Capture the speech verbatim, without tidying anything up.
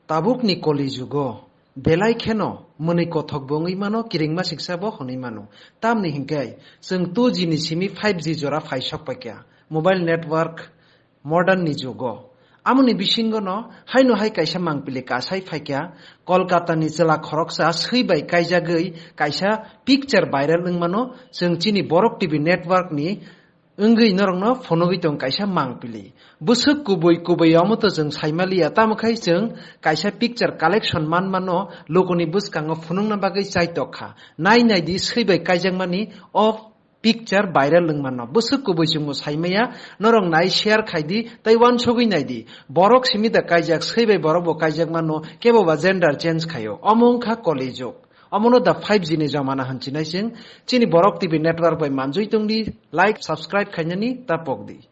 Tabukni koli jugo belai kheno mwnwi kothok bo wngwi mano, kiringma siksa bo hwnwi mano. Tamni hinkhe chwng two G ni simi five G jora phai sok paikha, mobile network modern ni jugo. Amoni bisingo no haino hai kaisa mangpili kasai phaikha, Kolkata ni chwla khoroksa swi bai kaijagwi kaisa picture viral wngmano, chwng chini Borok T V network ni wngwi norokno phunugwi tong kaisa mangpili. Bwswk kubui kubui omo to chwng saimaliya, tamo khai chwng kaisa picture collection manmano lukuni bwskango phunukna bagwi chaitok kha. Nai nai di, swi bai kaijakmani o picture viral wngmano. Bwswk kubui chwngbo saimaya, norok nai share khai di tei uansugwi nai di. Borok simi da kaijak, swi bai borok bo kaijak mano, kebo ba gender change khaio. Omo wngkha koli jug. Omono da five G ni jomana hwn chinai chwng. Chini Borok T V network bai manjui tong di, like, subscribe khainani ta pok di.